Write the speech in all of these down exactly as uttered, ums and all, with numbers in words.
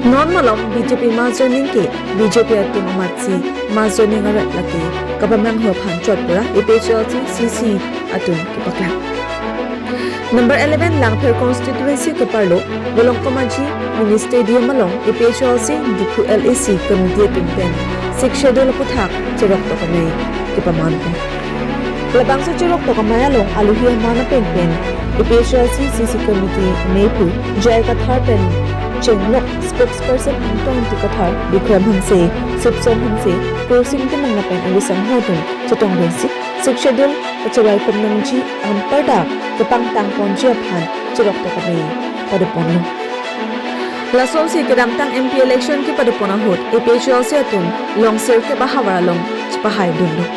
Non malom B J P mass joining ke B J P atum amatsi mass joining arat lake kapamanghu aphan chot pura A P H L C C C atum kepaklang. Number eleven Langpher constituency keparlo Bolongkomaji Mini Stadium along A P H L C Diphu L A C committee atum pen Sixth Schedule aputhak cherok tok amei kepaman pen. Labangso cherok tok amei along alohi aman apen pen A P H L C C C committee amei aphu J I Kathar pen chenglok spokesperson Angtong Ingti Kathar, Bikram Hanse, Sipson Hanse, Kursing Timung lapen arisangho atum chetongdunsi Sixth Schedule kachewai komnangji anparta kepangtang ponji aphan cherok tok amei padoponlo. Lasonsi kedamtang M P election kepadopon ahut A P H L C atum Longsir ke bahavar along chepahaidunlo.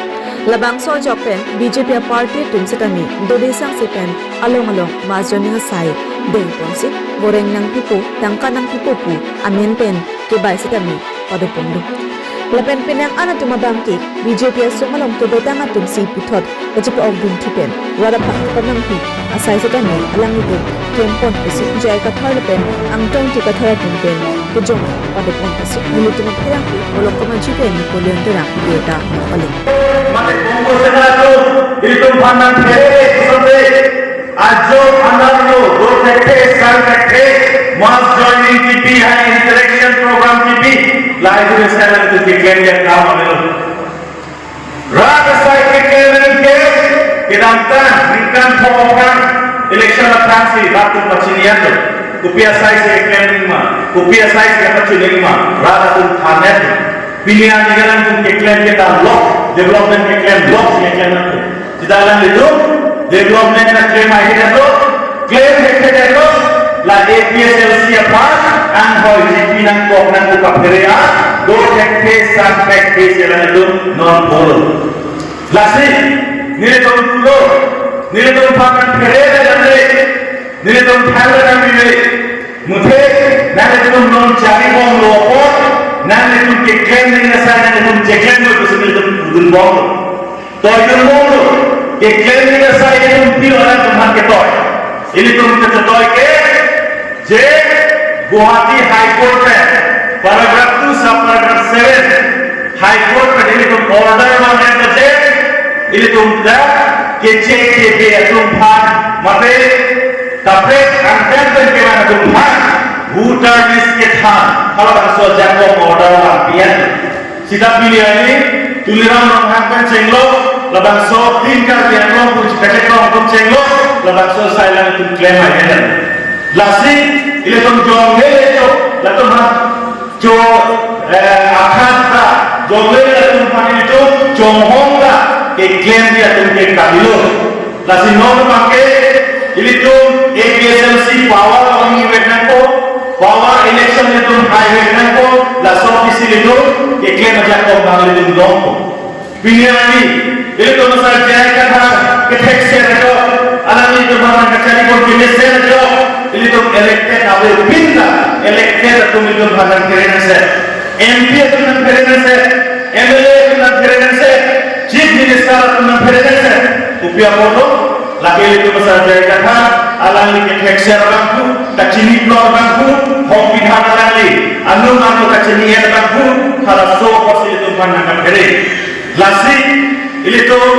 Labangso ajok pen B J P aparty atum setame dode sangse pen along along mass joining asai dengponsi boreng nangpipo, tangka nangpipo pu amen pen kebai setame padoponlo. Lapen penang an atum abang ke B J P asong along kedotang atum si puthot kachepa-okdun thupen rat aphan kepamanghu asai setame alanglitum klempon pusi J I Kathar lapen Angtong Ingti Kathar atum pen kejong padopon pusi nelitum apherangke Bolongkomaji pen Napoleon Terang birta nangpaling. Mate Congress na tu, ilitum aphan nangphere, sampai ajo anerlo, do thekthe, sang thekthe, mass joining kipi, hai interaction program kipi, lahai juri seven tu keklem dia kam avelo. Rat asai keklem ke, kedamtang, ningkan pho aphrang, election aphrangsi, rat atum pachini atum. Kopi asai si keklem ma, kopi asai si pachini ma, rat atum than atum. Pini arni ke alangtum keklem ke ta lok, development keklem lok, keklem atum. Sita alanglitum development keklem ahi atum, klem hekhe atum, la A P H L C aphan, anghoi G P nangkok nangkok kaphere a, do thekthe sang thekthe si alanglitum non pulo. Lasi, nelitum pulo, nelitum aphan phere le, nelitum aphan le nang mile. Muthe, nanglitum non charibomlo apot, nanglitum keklem nangji asai nanglitum cheklem lo pusi nelitum dun bomlo. Toi dun bomlo, keklem nangji asai nelitum pilo nangtum aphan ketoi. Ilitum ketoi ke, je Guwahati High Court pen, paragraph two sub paragraph seven, High Court pen ilitum order mane baje, ilitum ta keche kebe atum aphan, mate kaprek angtan pen kevan atum aphan, voter list kethan, halabangso ajakong order vangpi an. Sita pini arni, Tuliram Ronghang pen chenglo, labangso tin Karbi Anglong pu kachekong atum chenglo, labangso asai alangtum klem ahenan. Lasi, ilitum jongle le cho, latum ha, cho, eh, akhan ta, jongle le latum ha ilitum, chonghong ta, keklem dia atum ke kalilo. Lasi non abang ke, ilitum A P H L C power along ivek nangpo, power election ilitum haivek nangpo, laso apotsi ilitum keklem ajakong abang ilitum longpo. Pini arni, ilitum asar jai kata kethek ser ajo, alanglitum aphan kacharibom pini ser ajo, ilitum elected ave pinda, elected atum ilitum aphan phere nangse, M P atum aphan phere nangse, M L A atum aphan phere nangse, Chief Minister atum aphan phere nangse, kopi apotlo, lake ilitum asar jai kata, alangli kethek ser abangphu, kachini plot abangphu, hong bidhan alangli, anu manu kachini en abangphu, halaso apotsi ilitum aphan nangkaphere. Lasi, ilitum,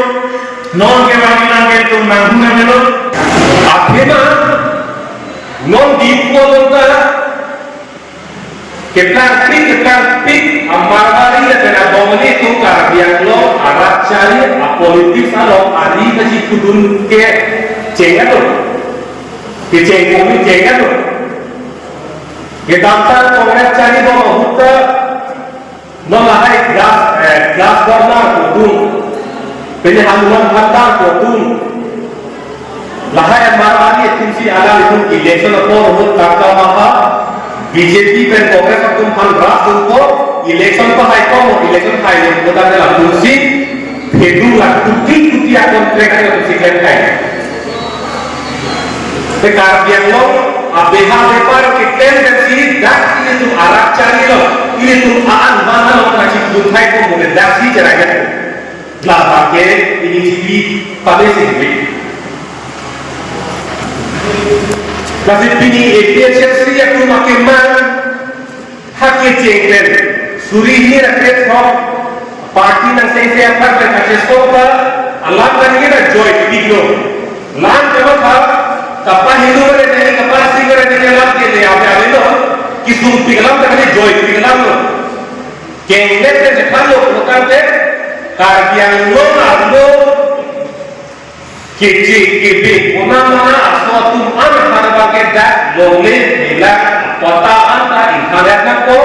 non kevang ilang ke ilitum nanghu nangmelo. Athema, non Diphu along ta, keplangpik, keplangpik, a-Marwari lapen a-Bongali atum Karbi Anglong arat chari, a-politics along ari kachipudun ke cheng atum. Kecheng kumi cheng atum. Kedamtang Congress charibom ahut ta, non lahai glass, eh, glass burner atum, pini hanuman phandar atum, lahai Marwari atumsi alanglitum election apor ahut tangka maha, B J P pen Congress atum aphan ras atumpo, election pahai komo, election hai le kota de latumsi, thedung lakh kuti kuti a-contract atumsi klem hai. Te Karbi Anglong abeha bepar keklem pensi dak ilitum arat charilo, ilitum a-an van along kachipudun hai komo ke daksi cherai atum. Labang ke initiative pade singwi. Lasi pini A P H L C atum akemang Cheng pen suri hini ra kre throk party nang sei sei apar pen kachesong ta alam kan ningje ta joy piklo. Lam kama tha kapa Hindu kare nangji, kapa Sikh kare nangji, alam ke le ave ave lo. Kisung pik alam ta kali joy pik alam lo. Kenglet pen chethan lo pulotangte Karbi Anglong arlo keche kebe kona mana aso atum an aphan abang ke dak longle mela patta anta ingthan-et nangpo.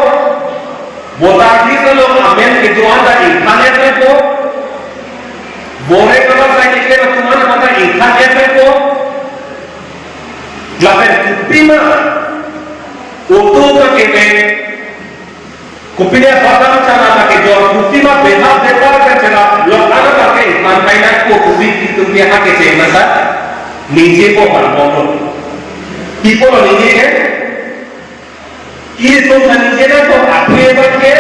Voter list along amen kedo anta ingthan-et nangpo. Bore kaba sai keklem atum an aphan ta ingthan-et nangpo. Lapen kopima utu ka kebe, kopine badam chana ta kejor, kopima beha bepar ka chana lok ana ta ke man kai nangpo, kopi itum ke ha kecheng masa ningjepo, pan bomlo. Ipo lo ningje ke? Itum ta ningje nangpo, athe abang ke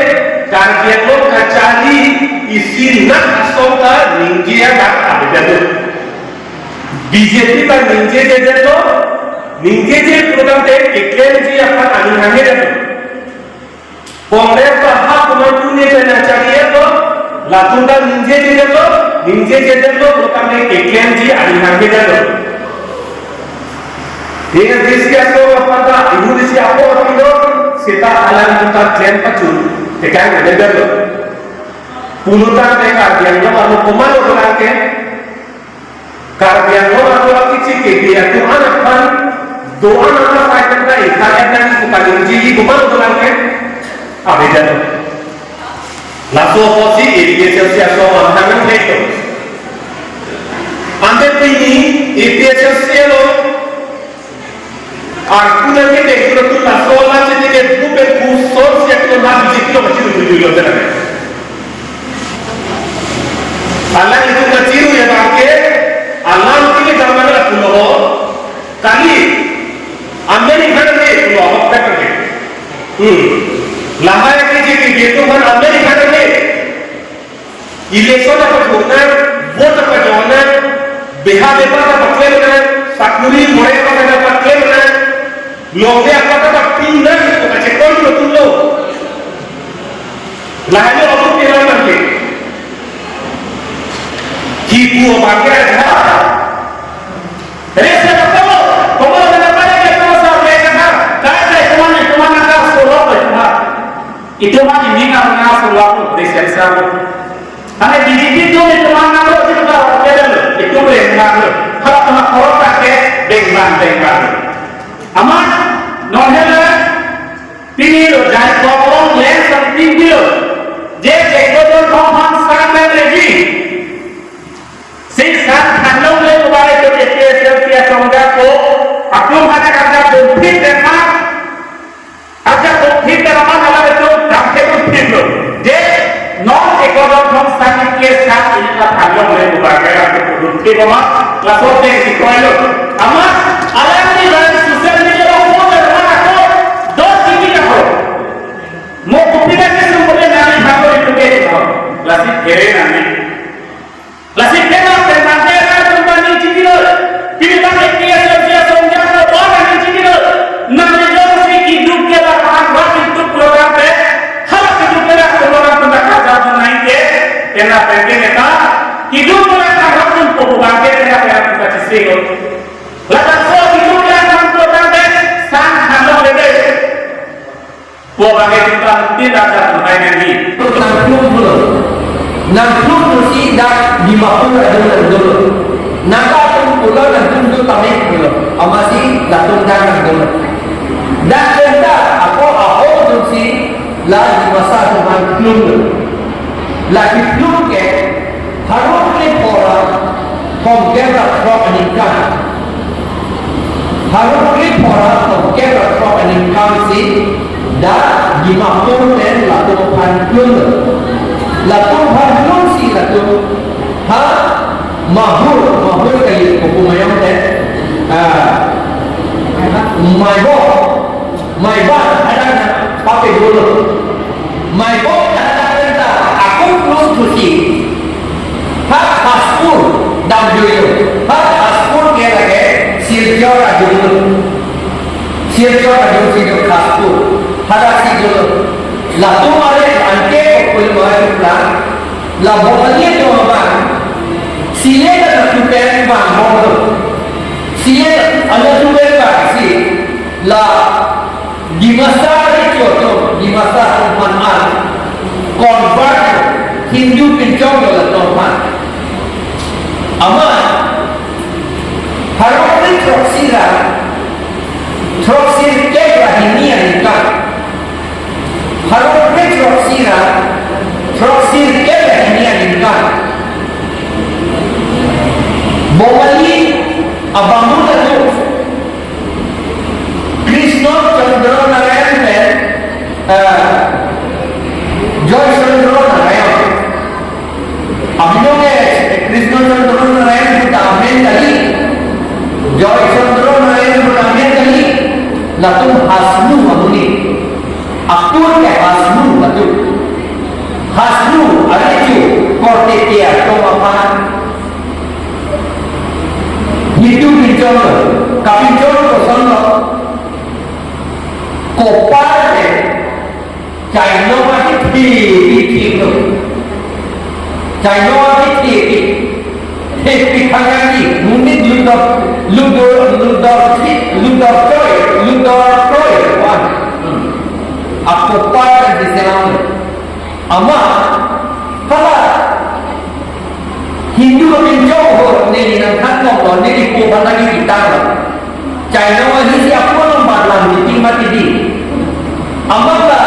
Karbi Anglong kacharli isi nak ason ta ningje abang avedet lo. B J P ta ningjejedet lo, ningjeje pulotangte keklemji aphan aning hanghedet lo. Congress ta ha komantu ne pen nangcharli-et lo, latum ta ningjejedet lo, ningjejedet lo pulotangte keklemji aning hanghedet lo. Dengan desi aso aphan ta, ibu desi apo apilo, seta alanglitum ta klem pachun tekang avedet lo. Pulotangte Karbi Anglong arlo komatlo dolang ke, Karbi Anglong arlo keche kebe atum an aphan do-an ana sai pen ta ingthan-et nangji pu kaningjeji komatlo dolang ke, avedet lo. Laso apotsi A P H L C asong an hanghe thek lo. Ante pini A P H L C along arpu nangkedek atum laso alam chethe ke bupe puson si atum ha B J P along kachiru tuju lo jana. Alanglitum kachiru ya abang ke alam ke jama la pulo. Kali amen ingthan-et pulo, ahok pek ke. Hmm. Lahai ke je ke atum aphan amen ingthan-et. Election apathu nang, vote apajok nang, beha bepar ta paklem nang, sakuri bore apar ta paklem nang, longle apar ta papi nang, to kachekon lo atum lo. Lahelo atum ke lam abang ke. Kipu abang ke aja. Rese betul. Komo na pare ke to sa re ka. Kai kai koman koman ka solo ko koman. Itum an ining arong aso lapu presensal. Ane B J P atum itum an nanglo itum ka kedam lo, itum reng nanglo. Hala tama korok ta ke bengban bengban. Amat non hela pini lo jai kokrong leng sang pini lo. Je je ko don kong han sang men reji. Si sang thanlongle kubare to A P H L C asong japo. Atum hana kanja pun phit tema. Acha ko phit ta raman ala betul, dam ke pun phit lo. Je, non ekodon thong sang ke sang ini ta thanlongle kubang ke ram ke pun phit lo ma, laso te si koi lo. Ama, alam ni ran social media lo mo da mana ko, do sini ka ko. Mo kopi na ke sumber na ni thang ko itu ke ko. Lasi kere na ni. Lasi kena pen tangte atum ta ning chikilo. Pini tang A P H L C asong japo, bona ning chikilo. Nang ni jongsi kiduk kelak aphan rat intuk program pe. Hala kiduk kelak program pen ta kaja tu nai ke. Kena pen ke neta. Kiduk kelak aphan rat intuk program ke kena pen ta chisi lo. Ladak so kiduk kelak aphan program pe. Sang thanlongle. Pu abang ke kita tin dak dak mai nangji. Nangtum pulo. Nangtum pusi dak Dimapur aja nangtum. Naga atum pulo nangtum tu tamik pulo. Amatsi latum dak nangtum. Dak tenta ako aho atumsi la Dimasa atum nangtum. Lagi tum ke Pharo kre phongo ra thomkep ra throk aningkan. Pharo kre phongo ra thomkep ra throk aningkan si dak Dimapur pen latum aphan klum. Latum aphan klum si latum ha Mahur, Mahur kali ko pu mayam te. Ah, Maibok. Maibang hadak nangpape dolo. Maibang hadak nangta ako klum thusi. Ha Khaspur damjuilo. Ha Khaspur ke lake Silchar ajunglo. Silchar ajungsi do Khaspur. Hadak si dolo. Latum are anke kopul mai pula, la Bongali atum abang, sile ta latum pen bang bom do. Sile ta latum pen bang si, la Dimasa arecho atum, Dimasa atum aphan an convert Hindu pinchong lo latum aphan. Amat, pharo kre throksi ra, throksi kep ra hini aningkan. Pharo kre throksi ra, throksi kep ra hini aningkan. Bongali abamu atum, Krishna Chandra Narayan pen, eh, Joy Chandra Narayan. Abinong ke Krishna Chandra Narayan puta amen kali. Joy Chandra Narayan puta amen kali. Latum Hasnu amonit. Akur ke Hasnu latum. Hasnu arecho korte tia tong aphan. Hindu pinchong, kapinchong koson lo. Kopar ke, chaino ahi thi, thi, thi lo. Chaino ahi thi, thi. Thi, thi khangan di, monit lutdor, lutdor, lutdor thi, lutdor kroi, lutdor kroi, wan. Hmm. Akopar ke di selam. Amat, hala, Hindu kapinchong ahut neli nangthan bom lo, neli ko aphan nangkitang lo. Chaino ahi si aphu along bat lam meeting mati di. Amat la,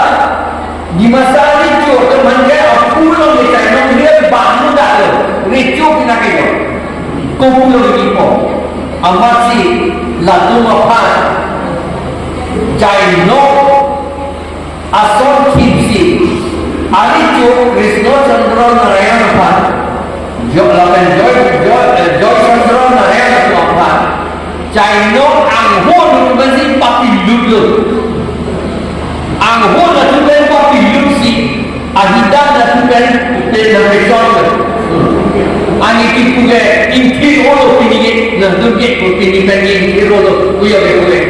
Dimasa arecho atum aphan ke aphu along ke chaino ahi bat muda lo. Recho pina ke lo. Kopilo kipo. Amat si latum aphan chaino ason thipsi, arecho Krishna Chandra Narayan aphan, Jo-, lapen Joy, Joy, eh, Joy Chandra Narayan atum aphan, chaino angho atum pensi papilut lo. Angho atum pen papilut si, ahidan atum pen, pen nangkechon lo. Ani kipu ke, ingthir olo pini ke, nangtum ke, pini pen ingthir olo, kuya ke kuya.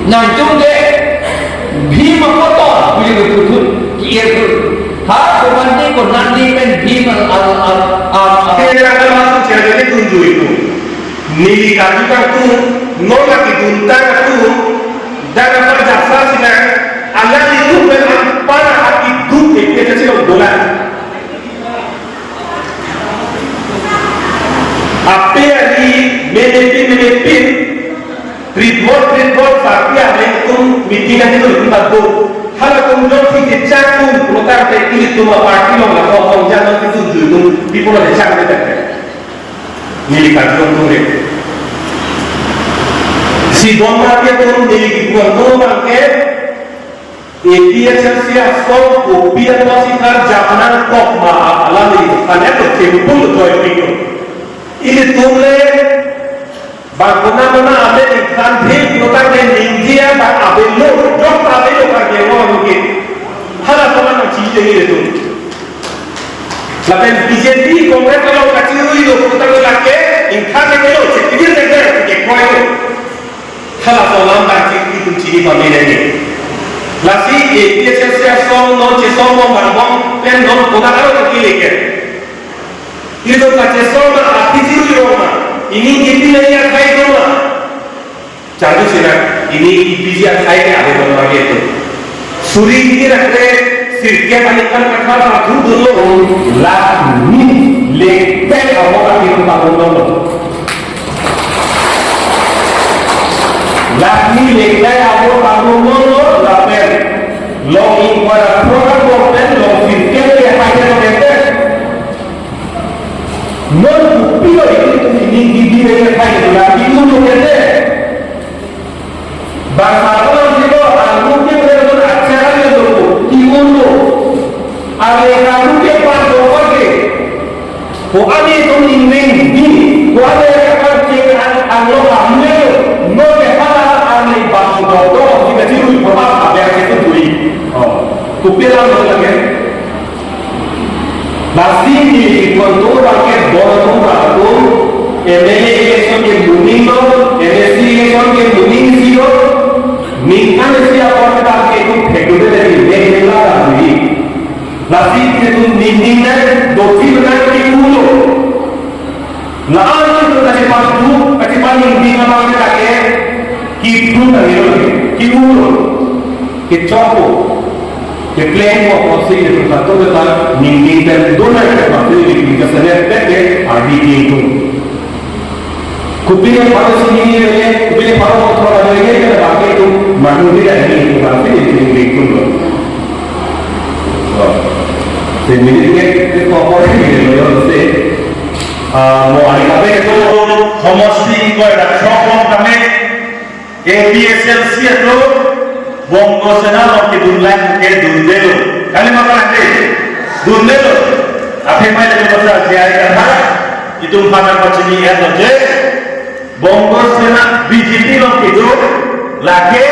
Nangtum ke Bhim akotor, bili betul-betul, ki-er tu. Ha, komante konat di pen Bhim al, al, al, al, al. Kaya kaya masuk saya jadi tunjuk itu. Neli kami kan tu, non lagi tunta tu, dan apa jasa sih, alam itu pen ampara hati tu, kita sih bola. Ape ari menepin, menepin, report, report, party atum meeting atum itu badu. Hala atum jongsi chechak atum, protar te ilitum aparty along la kong kong jan atum itu jui atum, di pura chechak atum. Neli kardom atum re. Si don ma dia atum neli kipuan atum abang ke, A P H L C asong kopi apotsi karjap nangkok ma alam ini. Ane to simple joy people. Ilitum le bang kona kona abe ikan thil kota ke ningje abang avelo, jok avelo Karbi Anglong ke. Hala kona nangchini ilitum. Lapen B J P, Congress along kachirui lo, kota lo lake, ingkhan ke lo, chekibir ke ke koi lo. Hala alam dangchik itum chini pame nangji. Lasi A P H L C asong non chesong bom bang bom pen non kona karo kile ke. Itum kachesong ma athi chirui rong ma. Ini kipi nangji akhai do ma. Charju sina ini A P H L C akhai ke ave bom lagi itu. Suri ini rakre sirkep aningkan kathar satu dulu. Lakh ni lekpek abo kaki tu tahun dulu. Lakh ni lekpek abo tahun dulu lapen long ingkoi ra program bo pen long sirkep ke hanya ke. Non kopilo itum ini di di ke hanya lagi ulu ke. Bangsa orang silo, angkup ke betul acara ke dulu, timun lo. Ale kamu ke pan dokor ke. Ko ane tum ingmeng di, ko ane kapan cek an, anglo kamu ke, no ke hala ane bang dokor, kita cium, ko apa, apa yang kita beli. Oh, kupilang lo lagi. Lasi neli kipuan atum abang ke don atum abang atum, M L A election ke muning lo, M A C election ke muning si lo, ningkan isi apor kita ke itu phek dulu dari neli neli la. Mane lake, ki-un nangji lo, ki-un lo, kechokpo, keplengpo, kosi ke satu kata, ningding pen dona ke pasti di pinkas ane teke, adi pintu. Kopi aphan si ningding le, kopi aphan si ningding le, ke bangke atum, manu di adi pintu, pasti di pintu lo. Oh. Sendiri ke, ke kopi ini lo, si. Ah, mo ani kape ke to homosti ingkoi ra throk along tame A P H L C atum Bongo Sena along kedun lang ke dundelo. Kali ma kali dundelo. Aphemai le basa J I Kathar itum aphan pachini-etlo je Bongo Sena B J P along kedun lake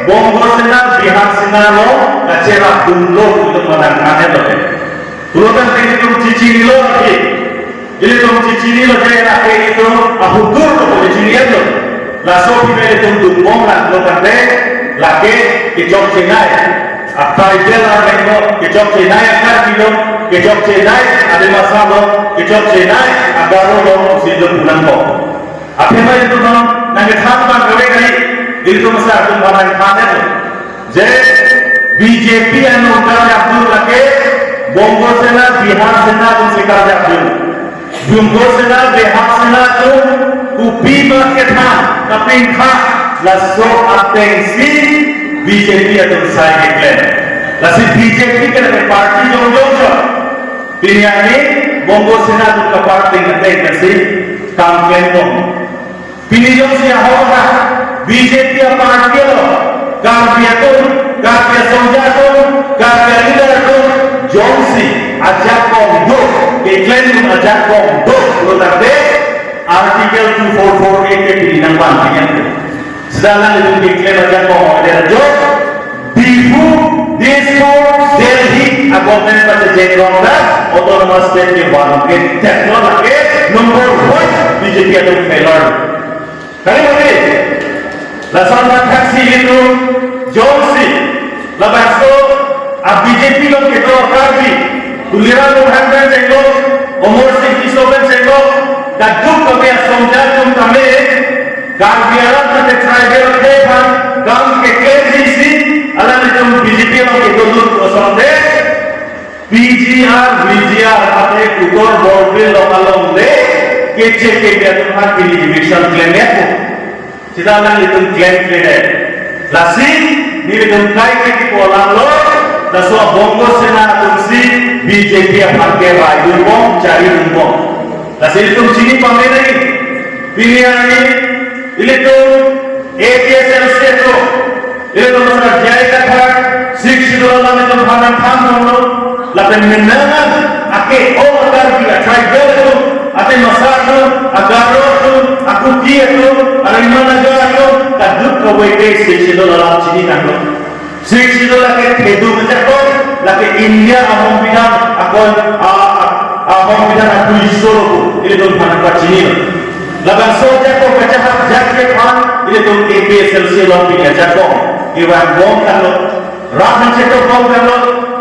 Bongo Sena Bihar Sena along kacherapdunlo itum aphan than-etlo. Pulo tangte itum chichinilo lake. Ilitum chichinilo je lake itum ahut dur lo chichinilo. Laso aphi ilitum dunbom lang lo tangte lake kechokchenei. Akai bela mengko kechokchenei, aKarbi lo kechokchenei, Adimasa lo kechokchenei, aGaro lo si itum pu nangkok. Aphemai itum nangkethan abang kave kali, ilitum asar atum aphan nangthan-etlo. Je B J P anong karjapdun lake, Bongo Sena, Bihar Sena atum si karjapdun. Bongo Sena, Bihar Sena atum, kopi ma kethan, kapingkha, laso ateng si B J P atum sai keklem. Lasi B J P ke lake party jongjong chot. Pini arni Bongo Sena atum kaparty ateng si kam klembom. Pini jongsi ahok ha B J P aparty lo, Karbi atum, Karbi asongja atum, Karbi aleader atum, jongsi ajakong do, keklem ajakong do, lo tangte Article two four four A ke pini nangvang tingkan. Seta nanglitum keklem ajakong order jo, Diphu, Dispur, Delhi, a government pachejengrong ta, autonomous state kevang ke, tekno lake, number one, B J P atum failure. Kali mati, lason na thaksi itum, jongsi, labangso, a B J P along kedo Karbi, Tuliram Ronghang pen chenglok, Amarsing Tisso pen chenglok, kaduk kami asongja atum tame, Karbi arat mate tribal akhei aphan kam keklemji si, alanglitum B J P along kedo lut asonte, P G R, V G R mate Utor Borbil along alongle, keche kebe atum aphan pini eviction klem ya ko. Seta alanglitum klem klem. Lasi, nelitum kai ke kipu alam lo, laso Bongo Sena atum si B J P aphan ke rai dunbom, chari dunbom. Lasi itum chini pame nangji, pini arni, ilitum A P H L C atum, ilitum asar J I Kathar, Sixth Schedule alam itum aphan nangthan dunlo, lapen menang ake o Karbi a tribal atum, Adimasa atum, aGaro atum, aKuki atum, aRingma Naga atum, kaduk kave ke Sixth Schedule alam chini tanglo. Sixth Schedule lake thedu ajakong, lake India a Songbidhan akon, a, a, a Songbidhan akui solo ko, ilitum aphan pachinilo. Labangso ajakong kachahak jak ke aphan, ilitum A P H L C along pini ajakong kevangbom tanglo, rat nangchetokbom tanglo,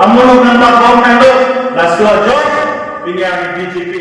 amuluk nangpakbom tanglo, laso ajo, pini arni B J P